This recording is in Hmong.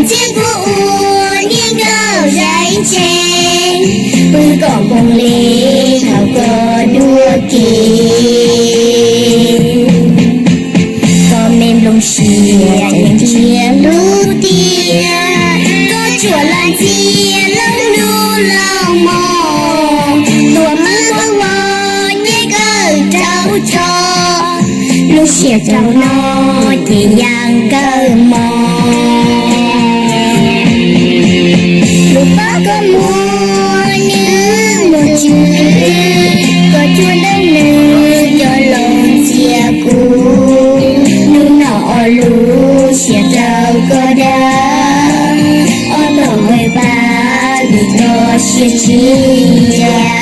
Txhiaj kuv ua niag nkauj zais ntse, pw kom npoo li thaum koj dua ke. Koj me nplooj siab yeej ntsia lub tiaj, koj tsuas lam ntxias lub hnub los mog. Tuam mab koj ua nyiaj kawg rau tso, lub sij hawm rau no ces yeej kawg mog. Lub pob koj muag nws muag tsw, koj cuag dawb nws coj los ntxias kuv. Hnub no ob lub siab rau koj dag, ob tog nqaij pab li koj siab tsis ya.